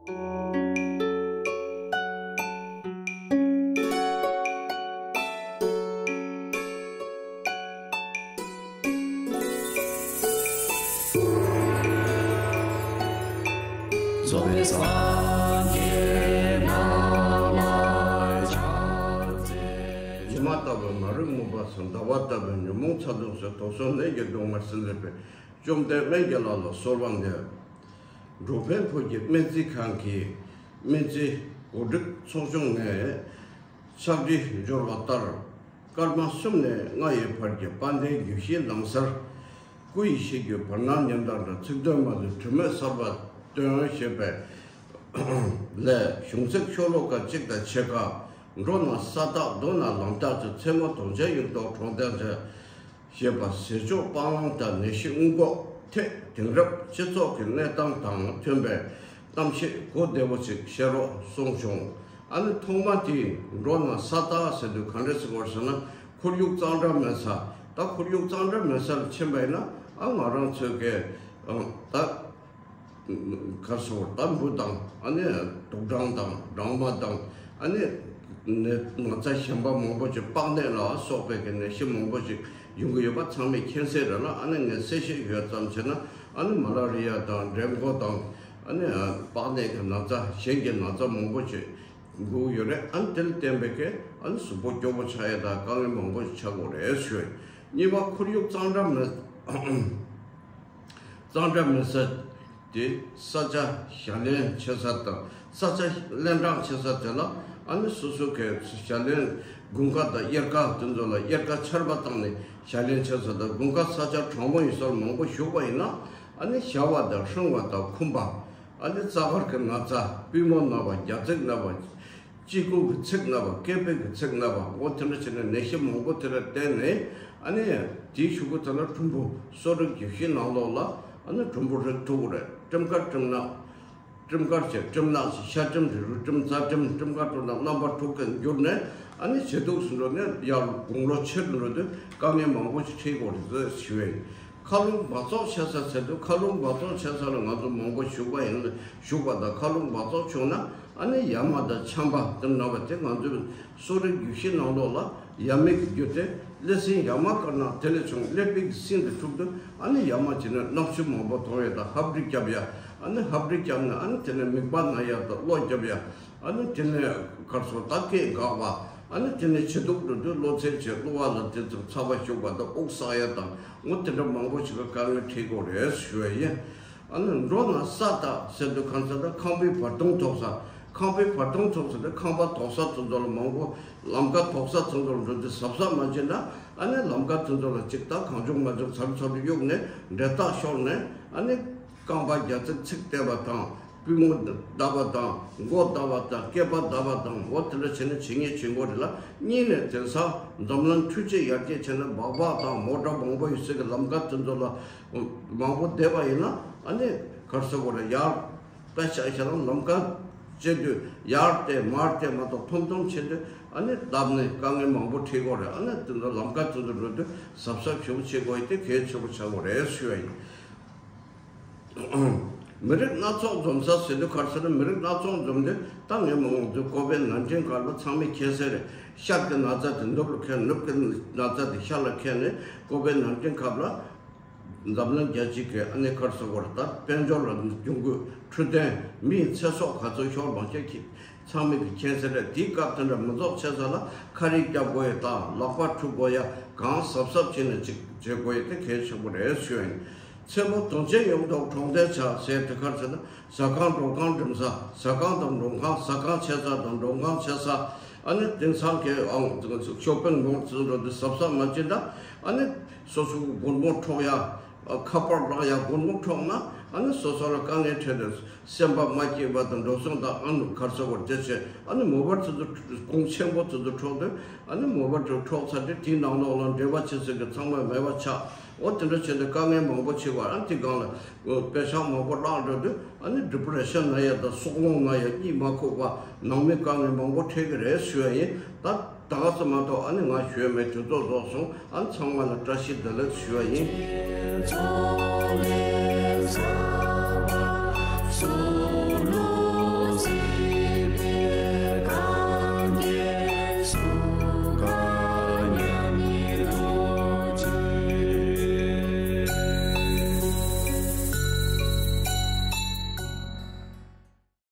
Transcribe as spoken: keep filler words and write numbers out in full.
ཉི་མ་ལྟ་བུའི་མ་རིག་མུན་པ་སེལ། ཟླ་བ་ལྟ་བུའི་ཉོན་མོངས་ཚ་གདུང་སེལ། དུག་གསུམ་ནད་ཀྱི་སྡུག་བསྔལ་སེལ་བྱེད་པའི། བཅོམ་ལྡན་སྨན་གྱི་བླ་ལ་གསོལ་བ་འདེབས། འགྲོ་ཕན་ཕུགས་ཀྱི་སྨན་རྩིས་ཁང་གི་སྨན་རྩིས་གོ་སྒྲིག་ཚོགས་ཆུང་ནས་ཕྱག་བྲིས་འབྱོར་བ་ལྟར། སྐར་མ་གསུམ་ནས་ལྔ་ཡི་བར་གྱི་དཔལ་ལྡན་རྒྱུད་བཞིའི་ནང་གསེས། སྐུ་ཡི་ཤེས་རྒྱུད་བར་སྣང་ཉི་ཟླ་འདྲ། ཚིག་དོན་མ་ལུས་དྲི་མེད་གསལ་བར་སྟོན་ཞེས་པའི་ལས། གཞུང་ཚིག་ཤོ་ལོ་ཀ་གཅིག་དང་ཕྱེད་ཀ། འགྲོ་ན་ས་བདག་འདུག་ན་ལམ་བདག་ཚེ། མཚན་མོ་དོན་ཆེན་ཡུལ་ཐོག་གྲོང་རྡལ་མཛོད། ཞེས་པ་ཟས་སྤྱོད་སྤང་བླང་དང་ནད་གཞི་སྔོན་འགོག་ཐད་དེང་རབས་སྤྱི་ཚོགས་ཀྱི་གནས་སྟངས་དང་མཐུན་པའི་གཏམ་བཤད་གོ་བདེ་བོ་ཅིག་བཤད་རོགས་གསུངས་བྱུང་། ཨ་ནི་ཐོག་མ་དེ་འགྲོ་ན་ས་བདག་ཟེར་དུས་ག་འདྲ་ཟེར་བར་ཟེར་ན། ཁོར་ཡུག་གཙང་སྦྲ་མེད་ས། ད་ཁོར་ཡུག་གཙང་སྦྲ་མེད་ས་ལ་ཕྱིན་པ་ཡིན་ན། ཨ་ང་རང་ཚོའི་གི་ཨ་ད་ག་སོ་ད་འབུ་དང་། ཨ་ནི་དུག་སྦྲང་དང་སྦྲང་མ་དང་། ཨ་ནི་ནད་ན་ཚ་གཞན་པ་མང་པོ་ཅིག་པགས་ནད་ལ་སོགས་པའི་གི་ནད་གཞི་མང་པོ་ཅིག་ཡོང་གི་ཡོད་པ་ཚང་མས་མཁྱེན་གསལ་རེད་ལ། ཨ་ནི་ངས་གསལ་བཤད་ཞུ་ཡ་ཙམ་བྱས་ན། ཨ་ནི་མ་ལ་རི་ཡ་དང་འགྲེམས་སྒོ་དང་། ཨ་ནི་པགས་ནད་ཀྱི་ན་ཚ་གཞན་གྱི་ན་ཚ་མང་པོ་ཅིག་འགོ་ཡོད་རེད། ཨ་ནི་དེ་ལ་བརྟེན་པའི་གི་ཨ་ནི་གཟུགས་པོ་སྐྱོ་པོ་ཆགས་ཡ་དང་དཀའ་ངལ་མང་པོ་ཞིག་ཆགས་ཀྱི་ཡོད་རེད་ཞུ་ཡ། གཉིས་པ་ཁོར་ཡུག་གཙང་སྦྲ་མེད། གཙང་སྦྲ་མེད་ས་དེ་ས་ཆ་བཞའ་ལེན་བྱེད་ས་དང་། ས་ཆ་ལེན་གྲངས་བྱེད་ས་དེ་ལ་ཨ་ནི་སོ་སོ་གི་བཞའ་ལེན་དགུན་ཁ་དང་དབྱར་ཁ་དེ་ཚོ་ལ། དབྱར་ཁ་ཆར་པ་བཏང་ནས་བཞའ་ལེན་བྱེད་ས་དང་། དགུན་ཁ་ས་ཆ་གྲང་མོ་ཡིན་ས་ལ་མང་པོ་བཞུགས་པ་ཡིན་ན། ཨ་ནི་བཞའ་བ་དང་ལྷུང་བ་དང་འཁུམས་པ། ཨ་ནི་རྩ་དཀར་གྱི་ན་ཚ། པུས་མོ་ན་བ། རྒྱ་ཚིགས་ན་བ། སྤྱི་ཁུག་གི་ཚིགས་ན་བ། སྐེད་པའི་གི་ཚིགས་ན་བ། འོ་དེ་འདྲ་བྱས་ནས་ནད་གཞི་མང་པོ་དེ་ལ་བརྟེན་ནས། ཨ་ནི་དེའི་གཞུག་གུ་དེ་ལ་གྲུམ་བུ། གསོ་རིག་རྒྱུད་བཞིའི་ནང་ལོགས་ལ་ཨ་ནི་གྲུམ་བུ་རེག་ཐུབ་ཀྱི་རེད། གྲིམ་དཀར་གྲིམ་ནག། གྲིམ་དཀར་བྱས་གྲིམ་ནག་བྱས། ཤ་གྲིམ། རིལ་བུ་གྲིམ། རྩ་གྲིམ། གྲིམ་དཀར་གྲིམ་ནག་རྣམ་པ་དྲུག་གི་འགྱུར་ནས། ཨ་ནི་ཇེ་སྡུག་སུ་འགྲོ་ནས་ཡར་དགུང་ལོ་ཆེ་རུ་འགྲོ་དུས་དཀའ་ངལ་མང་པོ་ཞིག་འཕྲད་ཀྱི་ཡོད་རེད་ཟེར་ཞུ་ཡ་ཡིན། མཁའ་རླུང་འབག་བཙོག་བྱེད་ས་ཟེར་དུས། མཁའ་རླུང་འབག་བཙོག་བྱེད་ས་ལ་ང་ཚོ་མང་པོ་བཞུགས་པ་ཡིན། བཞུགས་པ་དང་། མཁའ་རླུང་འབག་བཙོག་བྱུང་ན་ཨ་ནི་ཡ་མ་དང་ཆམ་པ་དེ་ན་བ་དེ། ང་ཚོའི་གསོ་རིག་རྒྱུད་བཞི་ནང་ལོགས་ལ་ཡ་མའི་རྒྱུ་དེ་ཀླད་སྲིན་ཡ་མ་དཀར་ནག་དེ་ལས་བྱུང་། ཀླད་པའི་གི་སྲིན་དེ་འཁྲུགས་དུས་ཨ་ནི་ཡ་མ་བྱས་ནས་སྣབས་ཆུ་མང་པོ་འཐུང་ཡ་དང་། ཧབ་རི་རྒྱབ་ཡ། ཨ་ནི་ཧབ་རི་རྒྱབ་ནས་ཨ་ནི་དེ་ནས་མིད་པ་ན་ཡ་དང་གློ་རྒྱབ་ཡ། ཨ་ནི་དེ་ནས་གར་སོང་ད་སྐད་འགག་པ། ཨ་ནི་དེ་ནས་ཇེ་སྡུག་འགྲོ་དུས་གློ་ཚད་ཆེ། གློ་བ་ལ་དེ་ཚོ་ཚ་བ་ཞུགས་པ་དང་། དབུགས་བསགས་ཡ་དང་། འོ་དེ་འདྲ་མང་པོ་ཞིག་གི་དཀའ་ངལ་འཕྲད་ཀྱི་ཡོད་རེད་ཞུ་ཡ་ཡིན། ཨ་ནི་འགྲོ་ན་ས་བདག་ཟེར་དུས་གང་ཟེར་ན། ཁང་པའི་བར་སྟོང་དོག་ས། ཁང་པའི་བར་སྟོང་དོག་ས་དེ་ཁང་པ་དོག་ས་ཚོ་ཚོ་ལ་མང་པོ། ལམ་ཁ་དོག་ས་ཚོ་ཚོ་ལ་འགྲོ་དུས་གཟབ་གཟབ་མ་བྱས་ན། ཨ་ནི་ལམ་ཁ་ཚོ་ཚོ་ལ་ཅིག་ད་གང་བྱུང་མ་བྱུང་ཚ་རུ་ཚ་རུ་གཡུགས་ནས་འབྲས་རྟགས་ཤོར་ནས། ཨ་ནི་རྐང་པ་རྒྱ་ཚིགས་ཚིགས་བརྡབས་པ་དང་། པུས་མོ་བརྡབས་པ་དང་། མགོ་བརྡབས་པ་དང་། སྐེད་པ་བརྡབས་པ་དང་། འོ་དེ་འདྲ་བྱས་ནས་བྱེད་ངེས་བྱེད་དགོས་རེད་ལ། གཉིས་ནས་དེང་སང་འཛམ་གླིང་འཕྲུལ་ཆས་ཡར་རྒྱས་བྱས་ནས་སྦག་སྦག་དང་མོ་ཊ་མང་པོ་ཡོད་སའི་གི་ལམ་ཁ་དེ་ཚོ་ལ་མང་པོ་བསྡད་པ་ཡིན་ན། ཨ་ནི་གར་སོང་དགོས་རེད། ཡར་ད་ཤ་ཤ་ལམ་ལམ་ཁ་བྱེད་དུས་ཡར་བལྟས་མར་བལྟས་མ་གཏོགས་འཐོམ་འཐོམ་བྱེད་དུས། ཨ་ནི་བརྡབས་ནས་དཀའ་ངལ་མང་པོ་འཕྲད་ཀྱི་ཡོད་རེད། ཨ་ནི་དེ་ཚོ་ལམ་ཁ་དེ་ཚོ་འགྲོ་དུས་གཟབ་གཟབ་ཞེ་པོ་བྱེད་དགོས་ཡ་དེ་གལ་ཆེ་པོ་ཆགས་ཀྱི་ཡོད་རེད་ཞུ་ཡ་ཡིན། མི་རིགས་སྣ་ཚོགས་འཛོམས་ས་ཟེར་དུས་ག་རེ་ཟེར་ན། མི་རིགས་སྣ་ཚོགས་འཛོམས་དུས་ད་ངས་མ་འོངས་དུས་ཀོ་བིད་ནན་ཏིན་སྐོར་ལ་ཚང་མས་མཁྱེན་གསལ་རེད། ཤར་གྱི་ན་ཚ་དེ་ནུབ་ལ་ཁེལ། ནུབ་ཀྱི་ན་ཚ་དེ་ཤར་ལ་ཁེལ་ནས། ཀོ་བིད་ནན་ཏིན་སྐབས་ལ་འཛམ་གླིང་རྒྱལ་སྤྱི་གི་ཨ་ནི་ག་རེ་ཟེར་དགོས་རེད། ད་དཔལ་འབྱོར་ལ་གྱོང་གུད། འཕྲོད་བསྟེན། མིའི་ཚེ་སྲོག་ག་ཚོད་ཤོར་མ་ཤོར་གྱི་ཚང་མས་ཀྱི་མཁྱེན་གསལ་རེད། དེའི་སྐབས་དེ་འདྲ་མི་རྫོགས་བྱེད་ས་ལ་ཁ་རས་བརྒྱབ་དགོས་ཡ་དང་། ལག་པ་འཁྲུ་དགོས་ཡ། གང་གཟབ་གཟབ་བྱས་ནས་ཅིག་བྱེད་དགོས་ཡ་དེ་གལ་ཆེན་པོ་རེད་ཞུ་ཡ་ཡིན། མཚན་མོ་དོན་ཆེན་ཡོང་ཐོག་གྲོང་རྡལ་ཆགས་ཟེར་དེ་ག་རེ་ཟེར་ན། ཟ་ཁང་འགྲོ་ཁང་འགྲིམ་ས། ཟ་ཁང་དང་འགྲོ་ཁང་། ཟ་ཁང་ཆེ་ས་དང་འགྲོ་ཁང་ཆེ་ས། ཨ་ནི་དེང་སང་གི་ཨང་ཤོ་པིང་མོལ་ཚོ་འགྲོ་དུས་གཟབ་གཟབ་མ་བྱས་ན། ཨ་ནི་སོ་སོ་གི་སྒོར་མོ་འཕྲོག་ཡ། ཨ་ཁ་པར་བརླག་ཡ། སྒོར་མོ་འཕྲོག་ན་ཨ་ནི་སོ་སོ་ལ་དཀའ་ངལ་འཕྲད་དེ། སེམས་པ་མ་སྐྱིད་པ་དང་འགྲོ་སོང་དང་། ཨ་ནི་གར་སོ་བར་དེ་བྱས། ཨ་ནི་མོ་བར་དེ་ཚོ་གོང་ཆེན་པོ་དེ་ཚོ་འཕྲོག་དུས། ཨ་ནི་མོ་བར་དེ་འཕྲོག་ཚར་དུས་དེའི་ནང་ལོགས་ལ་འབྲེལ་བ་བྱེད་ས་གི་ཚང་མ་མེད་པ་ཆགས། འོ་དེ་འདྲ་བྱས་ཏེ་དཀའ་ངལ་མང་པོ་འཕྲད་པ། ཨ་ནི་དེ་སྒང་ལ་པེ་ཤག་མང་པོ་བརླག་འགྲོ་དུས། ཨ་ནི་ཌི་པི་རེ་ཤན་ན་ཡ་དང་། སྲོག་རླུང་ན་ཡ། གཉིད་མ་ཁུག་པ། ནང་མི་དཀའ་ངལ་མང་པོ་འཕྲད་ཀྱི་རེད་ཞུ་ཡ་ཡིན། ད་ད་ག་ཙམ་མ་གཏོགས་ཨ་ནི་ང་ཞུ་ཡ་མེད། དུས་ཚོད་རྫོགས་སོང་། ཨ་ནི་ཚང་མ་ལ་བཀྲ་ཤིས་བདེ་ལེགས་ཞུ་ཡ་ཡིན།